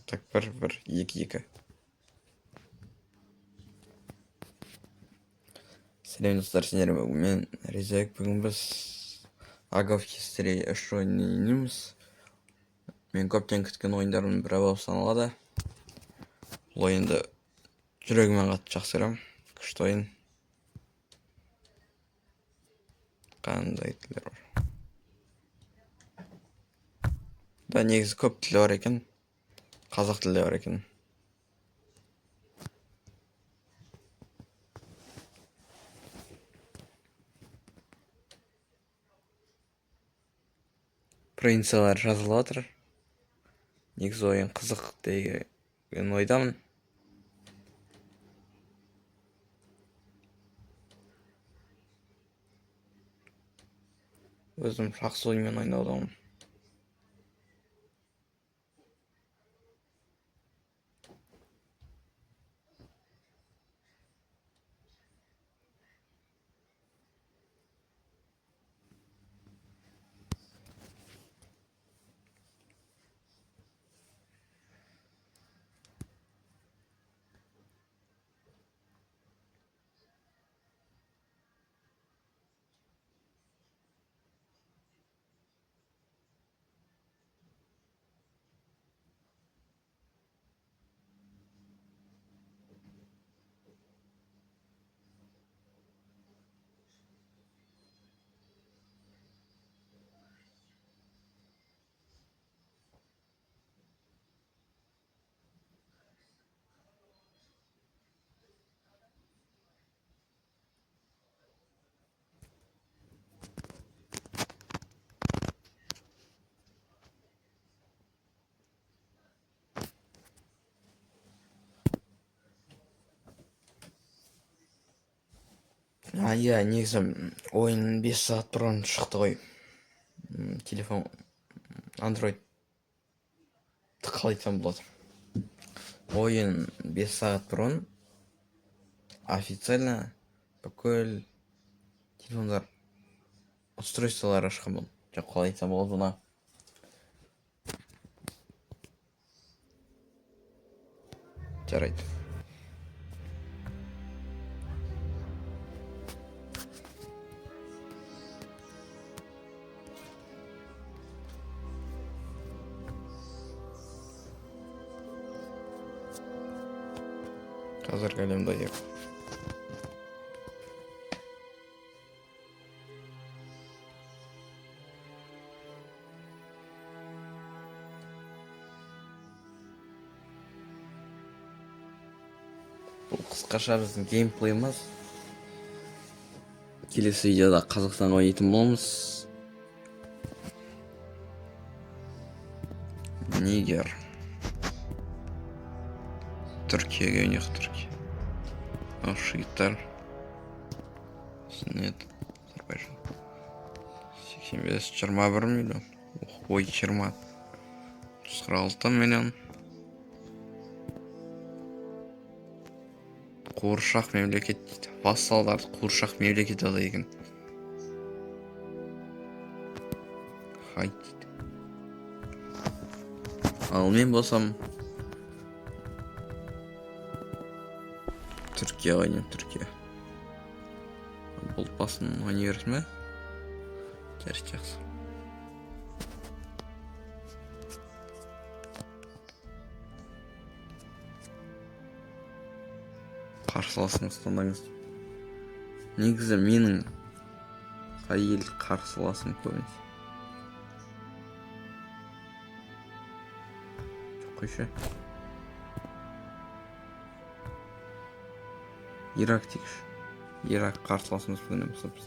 Так, так, 1, 1, 2, 2. Сәлем, достар, сендер мен Резек. Бүгін біз Age of History 3 ойынын ойнаймыз. Мен көптен күткен ойындардың бірі болып саналады. Бұл ойынды жүрегіммен қатты жақсы көремін. Күшті ойын. Қандай тілдер бар? Да, негізі көп тілі бар екен. Қазақ тілі де бар екен. Провинциялар жазылып жатыр. Негізі ойын қызық деген ойдамын. Өзім жақсы ойынмен ойнаудамын. А, иә, негізі ойын 5 сағат бұрын шықты ғой. Телефон Android қалай айтсам болады. Ойын 5 сағат бұрын официально бүкіл телефондар, устройстволары шыққан болды. Жоқ, қалай айтсам болады бұны? Жарайды. Қазіргі әлемді аяқ. Бұл қысқаша біздің геймплейіміз. Келесі видеода Қазақстанға ойнайтын боламыз. Нигер. Түркияға ойнайық, Түркия. Ал шииттар. Нет, Азербайжан. 85, 21 миллион. Ой, 20. 146 миллион. Қуыршақ мемлекет дейді. Вассалдарды қуыршақ мемлекет атайды екен. Хайт дейді. Ал мен болсам Түркия ойнаймын, Түркия. Бұл басын ойнай бересің бе? Жарайды, жақсы. Қарсыласыңыз таңдаңыз. Негізі менің қай ел қарсыласым көбінесе? Жоқ, қойшы. Ирак дейікші. Ирак қарсыласымыз бүгін емес біз.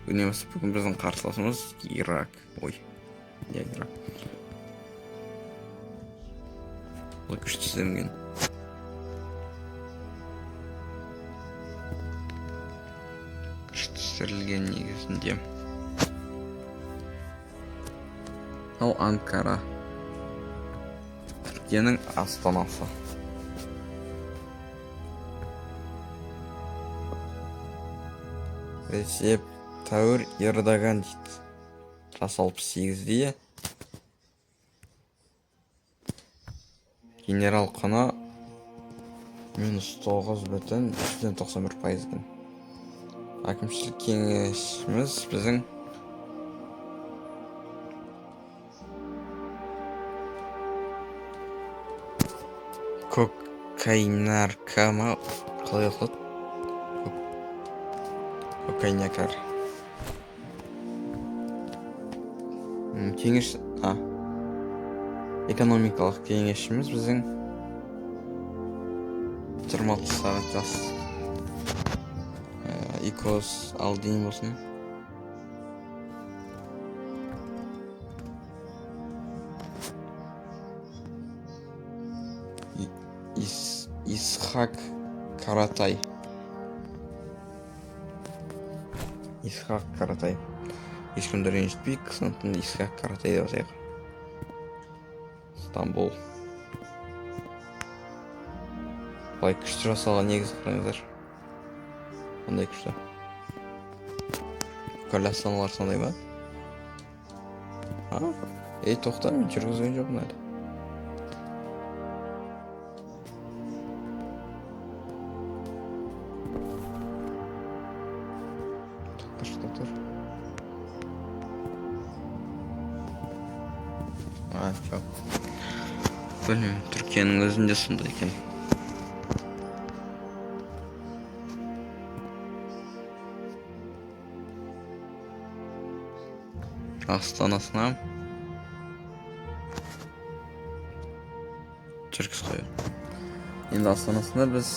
Бүгін емес, бүгін біздің қарсыласымыз Ирак. Ой, иә, Ирак. Бұл күшті істелінген. Күшті түсірілген негізінде. Ал Анкара. Түркияның астанасы. Ресеп Тәуір Ердоган дейді. Жасы 68-де. Генерал құны минус 9,91% екен. Әкімшілік кеңесіміз біздің Кокайнарка ма, қалай оқылады? Кокайнякар. Кеңес, экономикалық кеңесшіміз біздің 26 сағат жас. Икос Алдин болсын. Исхак Каратай. Исхак Каратай. Ешкімді ренжітпейік, сондықтан да Исхак Каратай деп атайық. Стамбул. Былай күшті жасалған негізі, қараңыздар. Қандай күшті. Бүкіл астаналар сондай ма? А? Ей, тоқта, мен жүргізген жоқпын әлі. Тоқтар, тоқтар. А, жоқ. Білмеймін, Түркияның өзінде сондай екен. Астанасына жүргізіп қояйық. Енді астанасында біз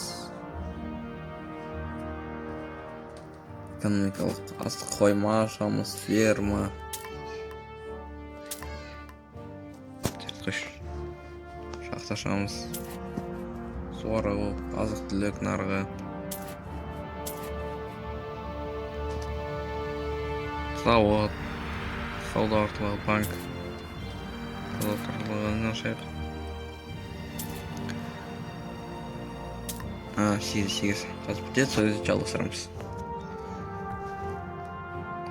экономикалық астық қойма ашамыз, ферма. Жыртқыш шахта ашамыз. Суару, азық-түлік нарығы. Зауыт, сауда орталығы, банк. Сауда орталығын ашайық. А, 8-8. Қазір бітеді, сол кезде жалғастырамыз.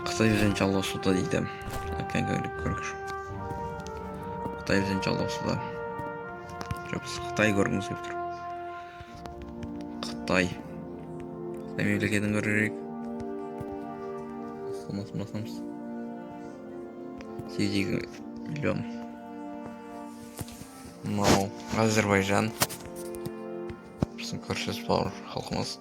Қытай бізбен жалғасуда дейді. Көрейікші. Қытай бізбен жалғасуда. Жоқ, біз Қытай көргіміз келіп тұр. Қытай. Қытай мемлекетін көрейік. Астанасын басамыз. 8 миллион. Мынау Әзербайжан. Біздің көршілес бауыр халқымыз.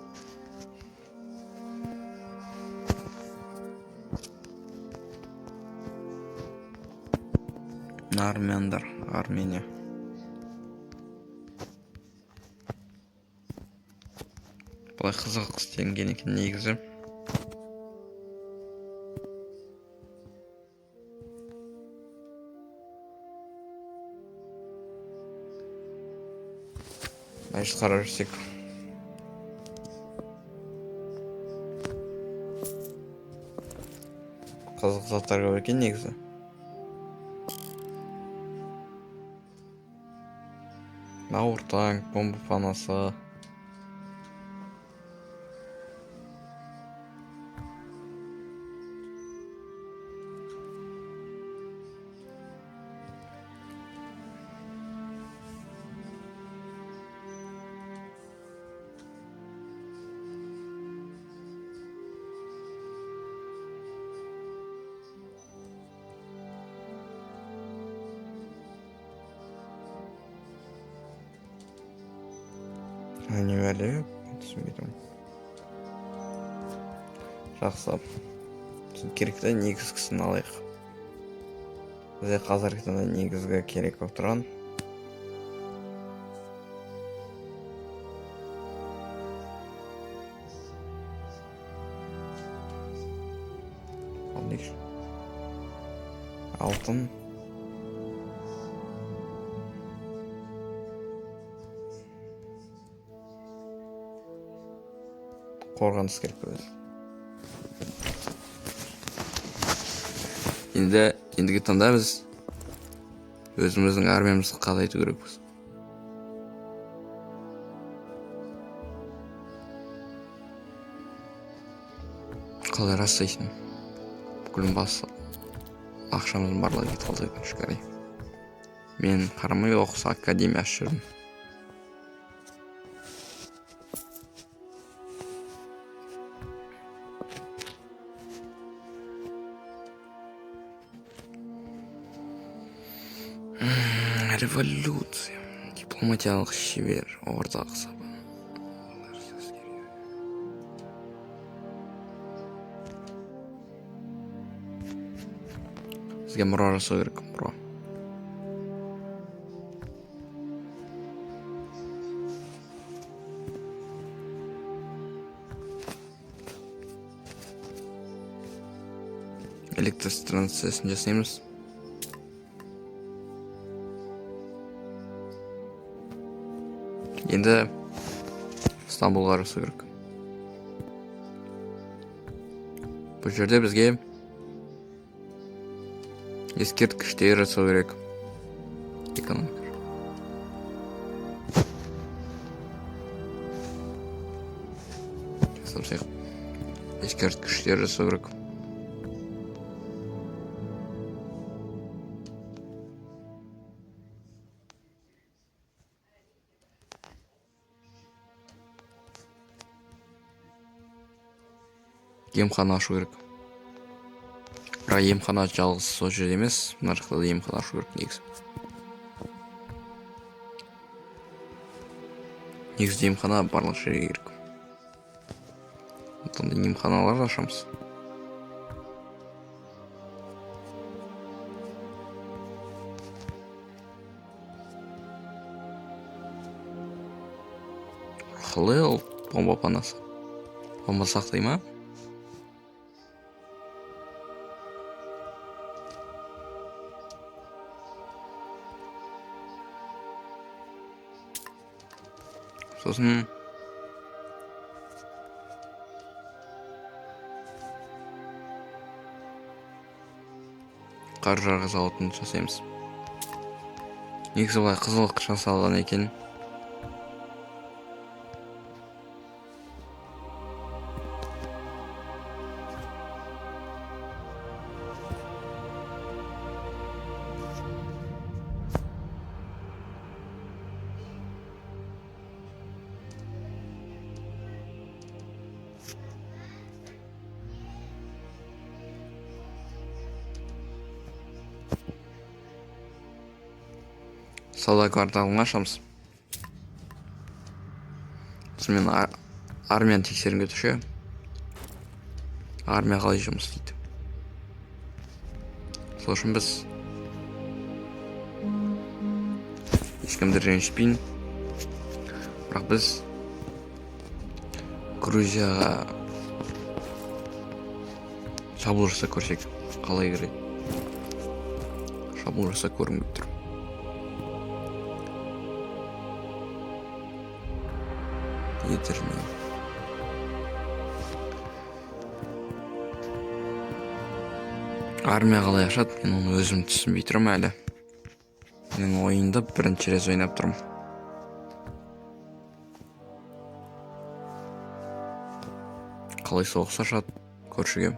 Армяндар, Армения. Былай қызық істелінген екен негізі. Дальше қарап жүрсек. Қызық заттар көп екен негізі. Ауыр танк, бомба панасы. Не бәле, түсінбей тұрмын. Жақсы. Керекті негізгісін алайық. Бізде қазіргі таңда негізгі керек болып тұрған. Алтын. Қорғаныс керек болады. Енді ендігі таңда біз өзіміздің армиямызды қалайту керекпіз. Қалай растайсың? Бүкіл бас ақшамыздың барлығы кетіп қалды, өкінішке қарай. Мен қарамай оқыс академия ашып жүрмін. Революция. Дипломатиялық шебер, ортақ сапа. Бізге мұра жасау керек, мұра. Электр станциясын жасаймыз. Енді Стамбулға жасау керек. Бұл жерде бізге ескерткіштер жасау керек. Экономика. Жасап ескерткіштер жасау керек. Емхана ашу керек. Бірақ емхана жалғыз сол жерде емес, мына жақта да емхана ашу керек негізі. Негізі емхана барлық жерге керек. Сондықтан да емханалар ашамыз. Қалай ол бомба панасы? Бомба сақтай ма? Сосын қар жарғы зауытын жасаймыз. Негізі былай қызыл жасалған екен. Сауда кварталын ашамыз. Сосын мен армияны тексергім келіп тұр ше. Армия қалай жұмыс істейді. Сол үшін біз ешкімді ренжітпейін. Бірақ біз Грузияға шабуыл жасап көрсек қалай кіреді. Шабуыл жасап көргім келіп тұр. Етерме. Армия қалай ашады, мен оны өзім түсінбей тұрмын әлі. Мен ойынды бірінші рет ойнап тұрмын. Қалай соғыс ашады көршіге.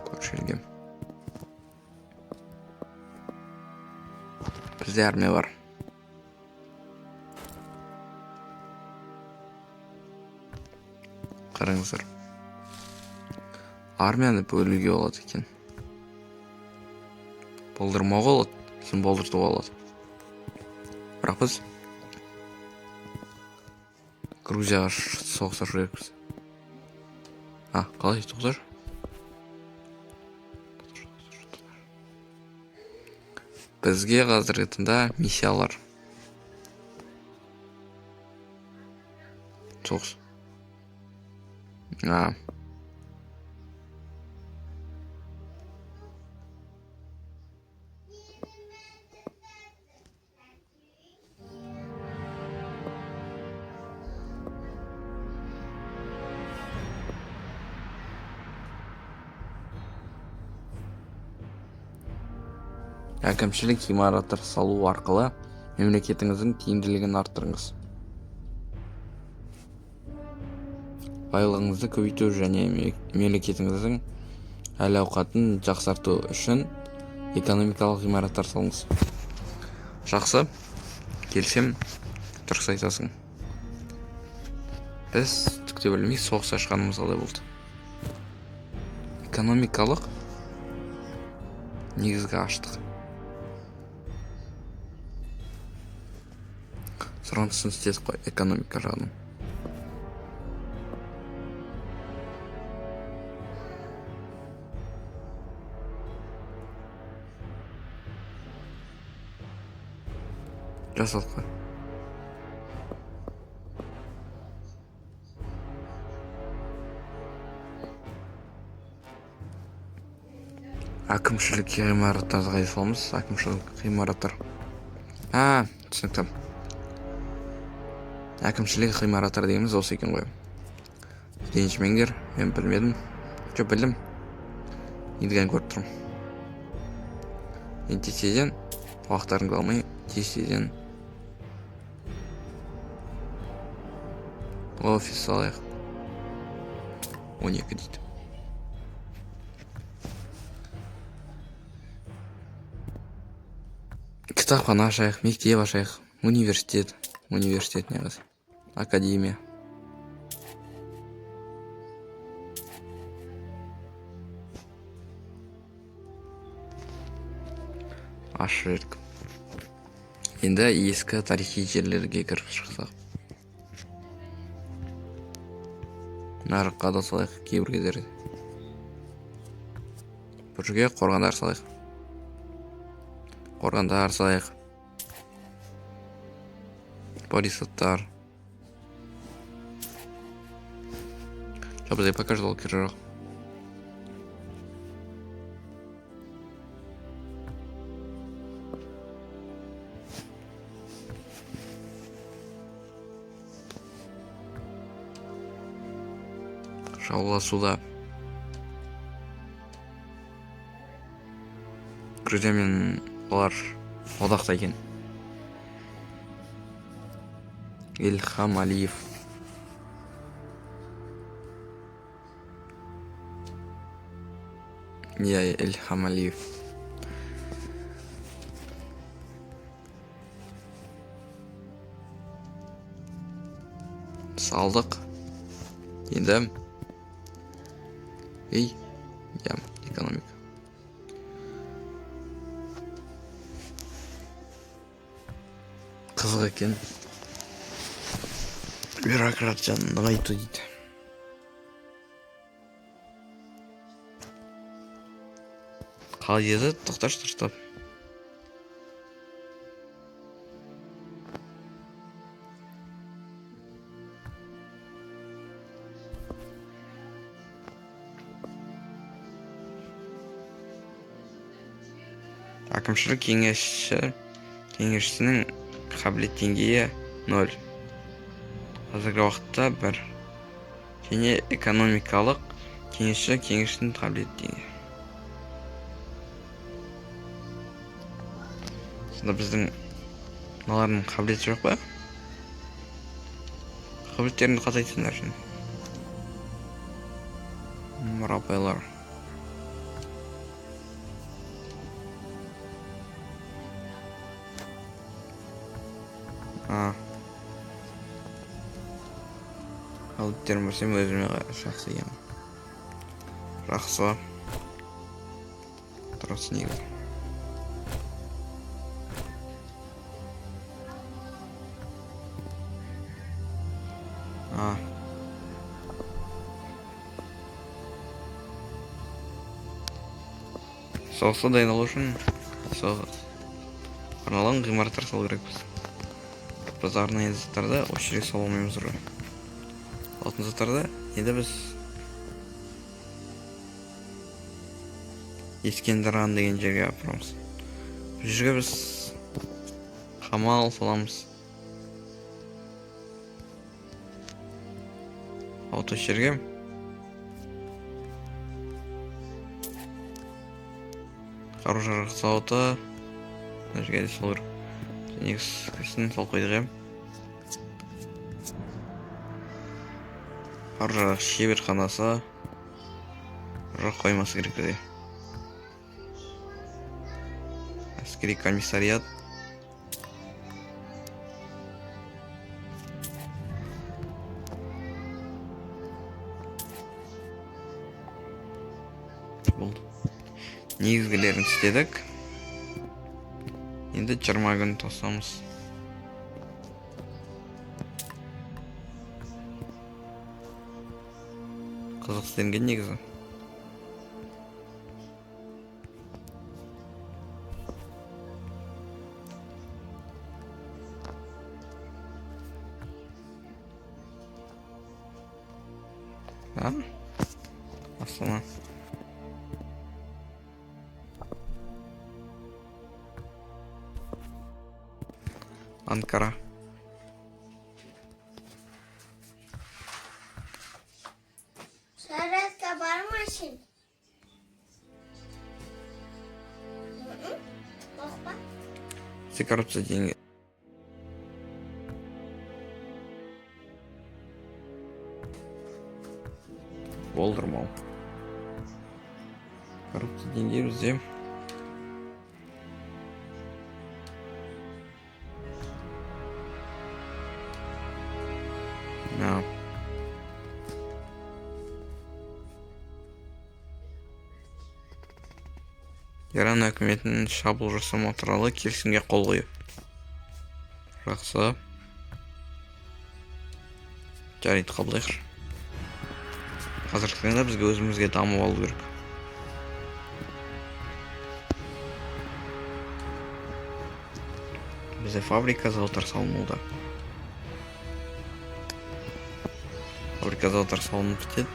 Көрші елге. Бізде армия бар. Қараңыздар. Армияны бөлуге болады екен. Болдырмауға болады, сосын болдыртуға болады. Бірақ біз Грузияға соғыс ашу керекпіз. А, қалай тоқташы? Бізге қазіргі таңда миссиялар. Соғыс. А. Әкімшілік ғимараттар салу арқылы мемлекетіңіздің тиімділігін арттырыңыз. Байлығыңызды көбейту және мемлекетіңіздің әл-ауқатын жақсарту үшін экономикалық ғимараттар салыңыз. Жақсы, келісем, дұрыс айтасың. Біз түк те білмей соғыс ашқанымыз қалай болды? Экономикалық негізгі аштық. Сұранысын істедік қой экономика жағынан. Жасадық қой. Әкімшілік ғимараттарды қайда саламыз? Әкімшілік ғимараттар. А, түсінікті. Әкімшілік ғимараттар дегеніміз осы екен ғой. Ренжімеңдер, мен білмедім. Жоқ, білдім. Енді ғана көріп тұрмын. Енді тез-тезден, уақыттарыңды алмай, тез-тезден офис салайық. 12 дейді. Кітапхана ашайық, мектеп ашайық, университет. Университет неғыз. Академия. Ашып жібердік. Енді ескі тарихи жерлерге кіріп шықсақ. Мына жаққа да салайық кейбір кездерде. Бұл жерге қорғандар салайық. Қорғандар салайық. Палисадтар. Жоқ, бізге пока что ол керек жоқ. Жауласуда. Грузия мен олар одақта екен. Ильхам Алиев. Иә, Ильхам Алиев. Салдық. Енді ей, иә, экономика. Қызық екен. Бюрократияны нығайту дейді. Қалай еді? Тоқташы дұрыстап. Әкімшілік кеңесшісінің қабілет деңгейі 0. Қазіргі уақытта 1. Және экономикалық кеңесші кеңесшінің қабілет деңгейі. Сонда біздің мыналардың қабілеті жоқ па? Қабілеттерін қатайтсыңдар үшін. Мұрапайлар. А. Қабілеттерін білсем өзіме жақсы екен. Жақсы. Дұрыс негізі. А. Соғысқа дайындалу үшін арналған ғимараттар салу керекпіз. Біз арнайы заттарды осы жерге сала алмаймыз уже. Алтын заттарды енді біз Ескендірхан деген жерге апарамыз. Бұл жерге біз қамал саламыз. А вот осы жерге қару-жарақ зауыты, мына жерге де салу керек. Негізгісін салып қойдық, иә. Қару-жарақ шеберханасы жоқ, қоймасы керек бізге. Әскери комиссариат. Болды. Негізгілерін істедік. Енді 20 күн тосамыз. Қызық істелінген негізі. А? Астана. Анкара. Сарайда бар машин. Hı-hı. Жоқ па? Бізде коррупция деңгейі. Болдырмау. Коррупция деңгейі бізде А. Иран үкіметінің шабуыл жасамау туралы келісімге қол қою. Жақсы. Жарайды, қабылдайық. Қазіргі таңда бізге өзімізге дамып алу керек. Бізде фабрика, зауыттар салынуда. Фабрика, зауыттар салынып бітеді.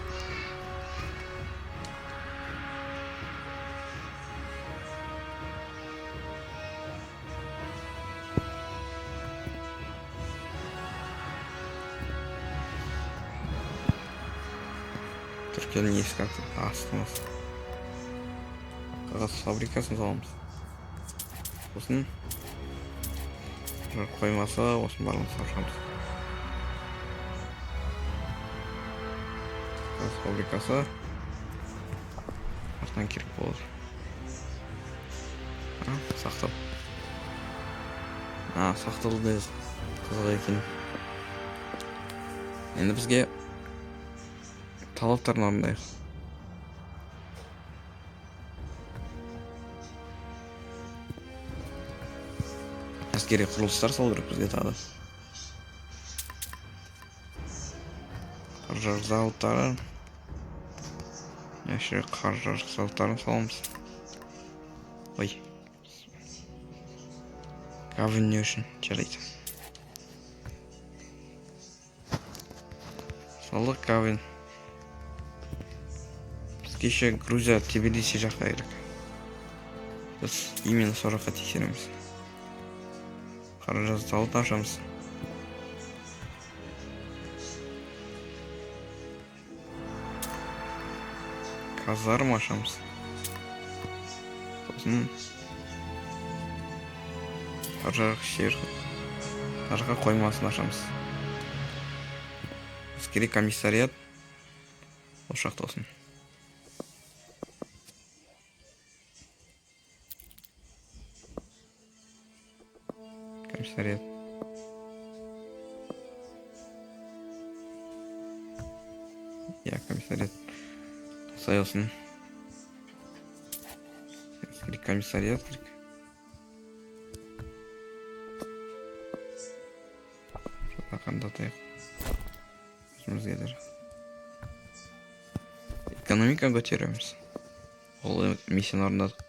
Түркияның ескі астанасы. Қағаз фабрикасын саламыз. Сосын жар қоймасы, осының барлығын салып шығамыз. Қағаз фабрикасы артынан керек болады. А, сақтау. А, сақталды, қызық екен. Енді бізге талаптарын орындайық. Әскери құрылыстар салу керек бізге тағы да. Қаржы зауыттары. Әшірі қаржы зауыттарын саламыз. Ой. Гавань не үшін? Жарайды. Салдық гавань. Бізге еще Грузия, Тбилиси жаққа керек. Біз именно сол жаққа тексереміз. Қаражат зауыт ашамыз. Казарма ашамыз. Сосын қаржы жер қаржыға қоймасын ашамыз. Әскери комиссариат осы жақта болсын. Комиссариат. Иә, комиссариат. Осылай болсын. Әскери комиссариат керек. Жақындатайық. Өзімізге де. Экономика көтереміз. Ол миссияны орындадық.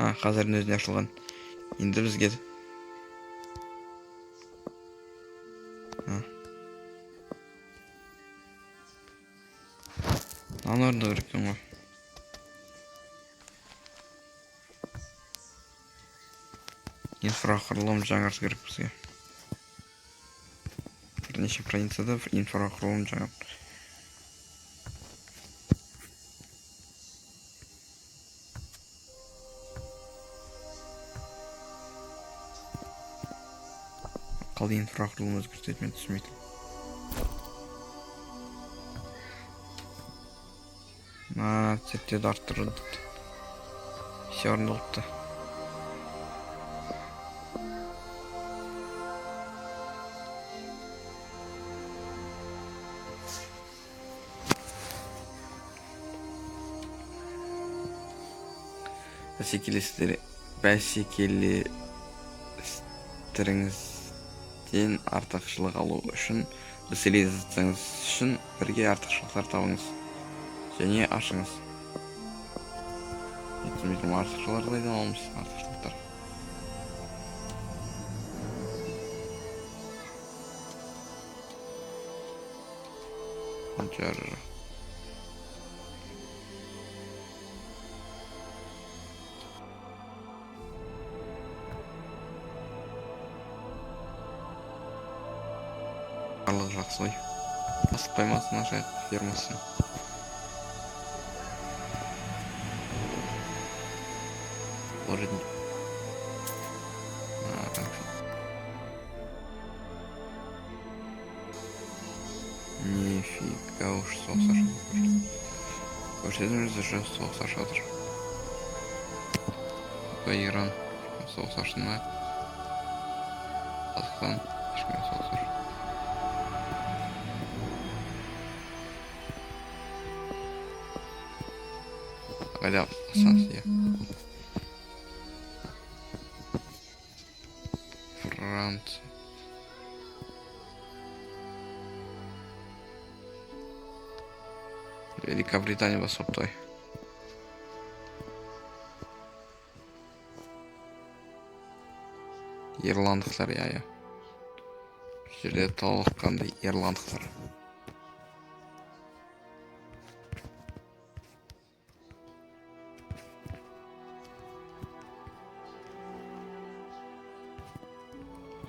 А, қазірдің өзінде ашылған. Енді бізге мынаны орындау керек екен ғой. Инфрақұрылым жаңарту керек бізге. Бірнеше провинцияда инфрақұрылым жаңарту. Қалай инфрақұрылым өзгертеді, мен түсінбей тұрмын. Мына цептерді арттыру дейді. Все орындалыпты. Бәсекелестеріңіз Ресейден артықшылық алу үшін цивилизацияңыз үшін бірге артықшылықтар табыңыз және ашыңыз. Түсінбей тұрмын, артықшылықтар қайдан аламыз, артықшылықтар? Жар. Барлығы жақсы ғой. Басып қоймасын, ашайық фермасын. Вроде. А, так. Нифига уж соғыс ашады. Көрсетіңіз, уже соғыс ашып жатыр. Иран соғыс ашты ма? Қазақстан ешкіммен соғыс ашты. Қайда Франция? Франция. Великобритания басып той. Ирландықтар, иә, иә. Бұл жерде толыққанды ирландықтар.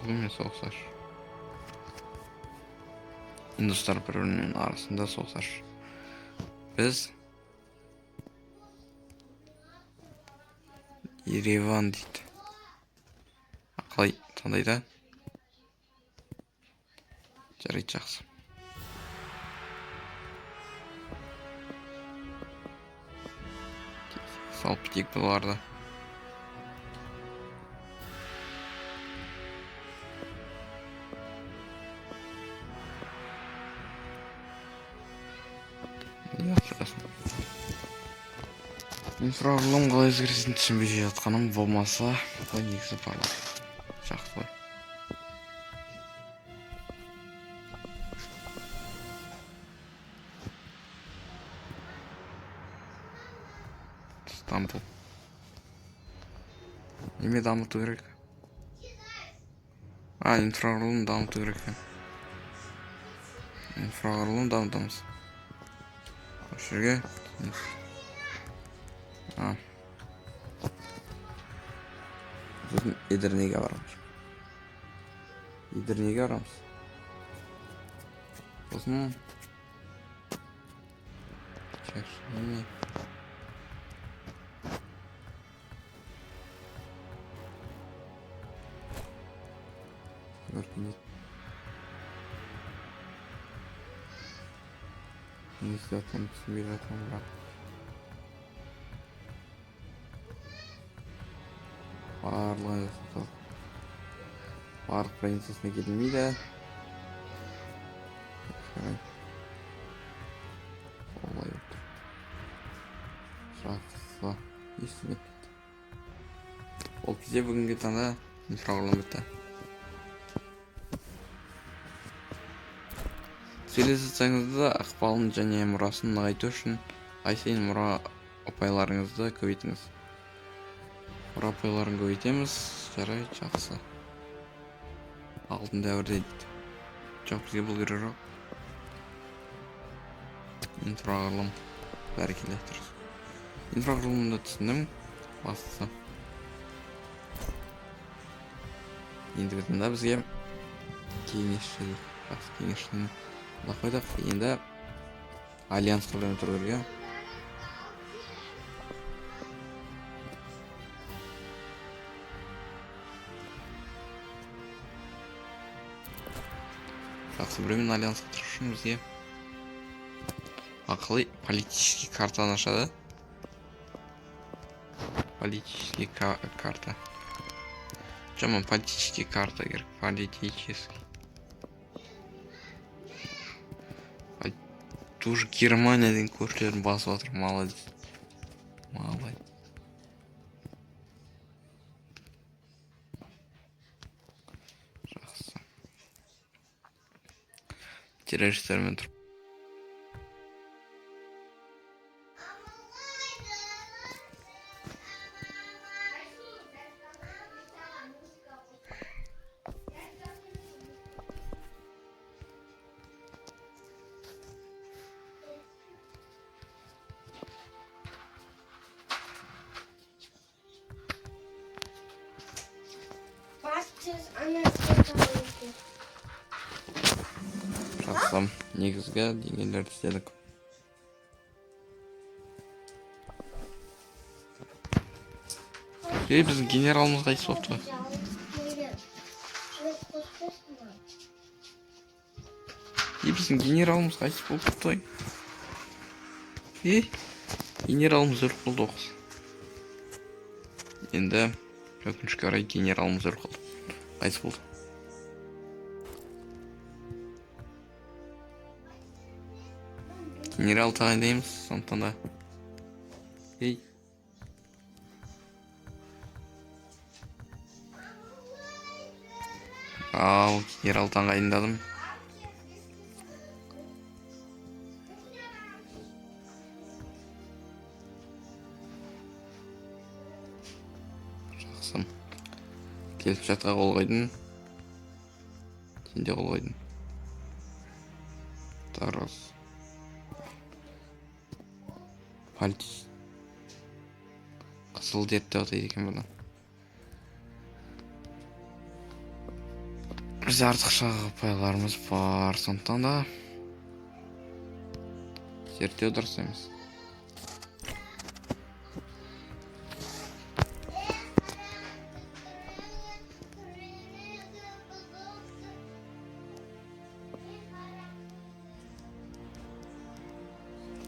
Бұнымен соғысаш. Индустар бір-бірімен арасында соғысаш. Біз Ереван дейді. Қалай таңдайды? Жарайды, жақсы. Салып кетейік бұларды. Инфрақұрылым қалай өзгеретінін түсінбей жатқаным болмаса, былай негізі барлығы жақсы ғой. Стамбул. Неме дамыту керек? А, инфрақұрылым дамыту керек екен. Инфрақұрылым дамытамыз. Осы жерге. А. Сосын Эдірнеге барамыз. Эдірнеге барамыз. Сосын неме? Өркениет. Не істеп жатқанымды түсінбей жатырмын бірақ. Барлығын жасап, барлық провинциясына келмейді. Солай болып тұр. Жақсы. Ештеңе етпейді. Ол кезде бүгінгі таңда инфрақұрылым бітті. Цивилизацияңызды ықпалын және мұрасын нығайту үшін ай сайын мұра ұпайларыңызды көбейтіңіз. Мұра ұпайларын көбейтеміз. Жарайды, жақсы. Алтын дәуірде дейді. Жоқ, бізге бұл керек жоқ. Инфрақұрылым. Бәрекелді, дұрыс. Инфрақұрылымды түсіндім. Бастысы. Ендігі таңда бізге кеңесші дейді. Жақсы, кеңесшіні ала қойдық. Енді альянсқа біреуін тұру керек, иә? Жақсы, біреумен альянсқа тұру үшін бізге ақылы политический картаны ашады. Политический карта. Жаман политический карта керек. Политический. Тоже Германия деген көршілерін басып жатыр. Молодец. Молодец. Жақсы. Террористермен тұрып. Жақсы, негізгі деңгейлерді істедік. Ей, біздің генералымыз қайтыс болыпты ғой. Ей, біздің генералымыз қайтыс болыпты ғой. Ей, генералымыз өліп қалды, оқыс. Енді өкінішке орай генералымыз өліп қалды, қайтыс болды. Генерал тағайындаймыз, сондықтан да. Ей, ал генерал тағайындадым. Жақсы, келісімшартқа қол қойдым, сен де қол қойдың. Дұрыс. Қызыл дерт деп атайды екен бұны. Бізде артықша ұпайларымыз бар, сондықтан да зерттеу дұрыс емес.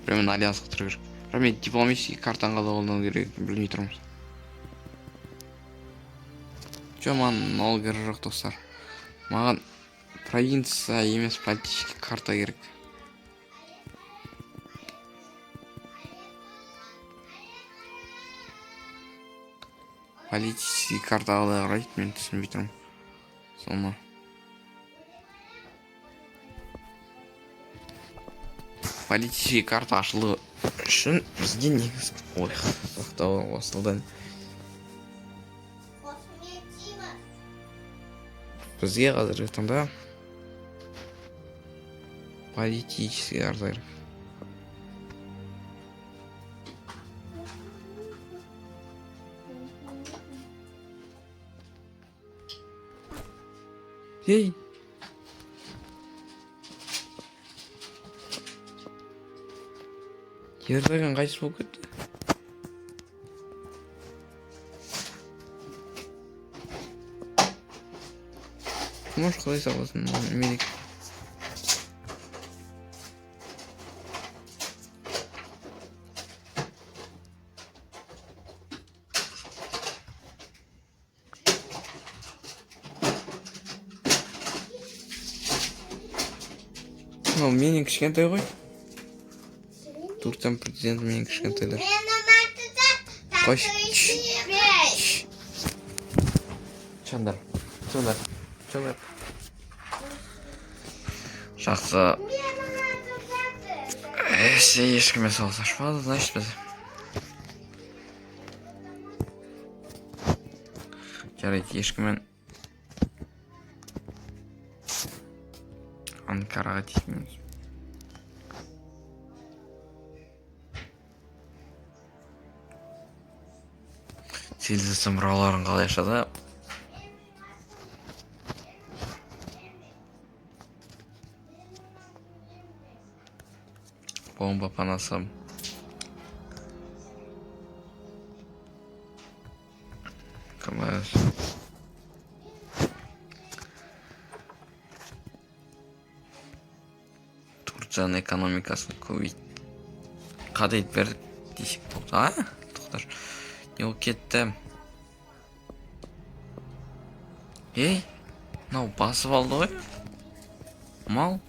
Біреумен альянсқа тұру керек, бірақ мен дипломатический картаны қалай қолдану керек екенін білмей тұрмын. Жоқ, маған ол керек жоқ, достар. Маған провинция емес, политический карта керек. Политический карта қалай қарайды, мен түсінбей тұрмын соны. Политический карта ашылу үшін бізге негізгі, ой, сақтау қосылды. Бізге қазіргі таңда политический карта керек. Ей, Ердоган қайтыс болып кетті. Может, құдай сақтасын, Америка. Мынау менен кішкентай ғой. Турцияның президенті менен кішкентайлар. Қойшы. Чандар, чандар, чандар. Жақсы. Если ешкіммен соғыс ашпады, значит, біз жарайды, ешкіммен Анкараға тиіспейміз. Цивилизация мұраларын қалай ашады? Бомба панасы. КМС. Турцияның экономикасын көбейт, қадайтып бердік десек болды. А, тоқташы, не болып кетті? Ей, мынау басып алды ғой, мал.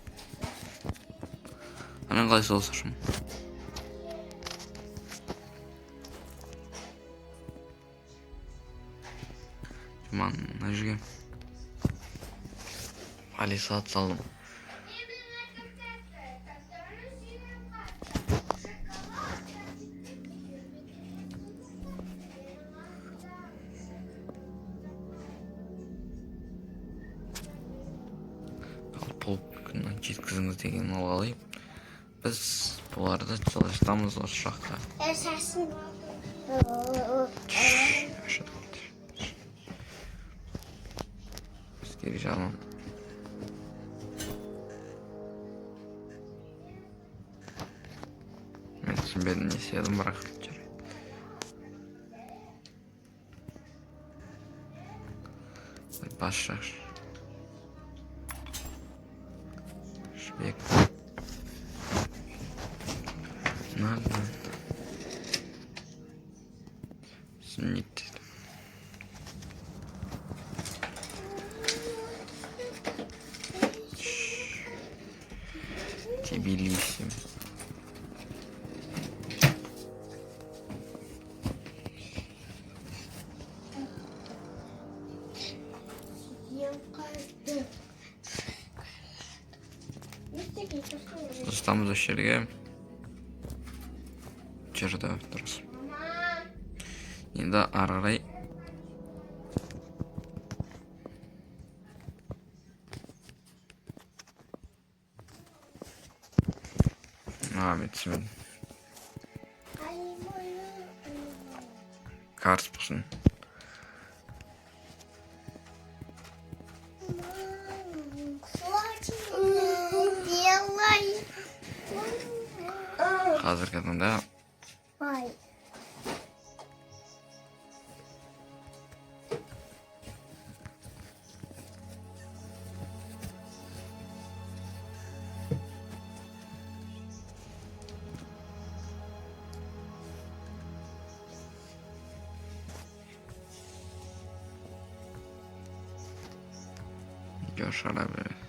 А мен қалай соғыс ашамын? Маған мына жерге палисад салдым. Жеткізіңіз деген. Ол қалай? Біз бұларды жылжытамыз осы жаққа. Шашын. Шш, біз керек жағынан мен түсінбедім, не істедім, бірақ жарайды. Бас жақ Шбек. Надо. Сүннет. Тбилиси. Қалды. Жылжытамыз осы жерге. Жүрді, дұрыс. Енді ары қарай а, мен түсінбедім. Карс болсын. Делай. Қазіргі таңда Ой. Шығара береді.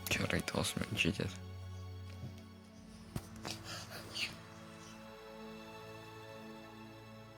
Жарайды, осымен жетеді.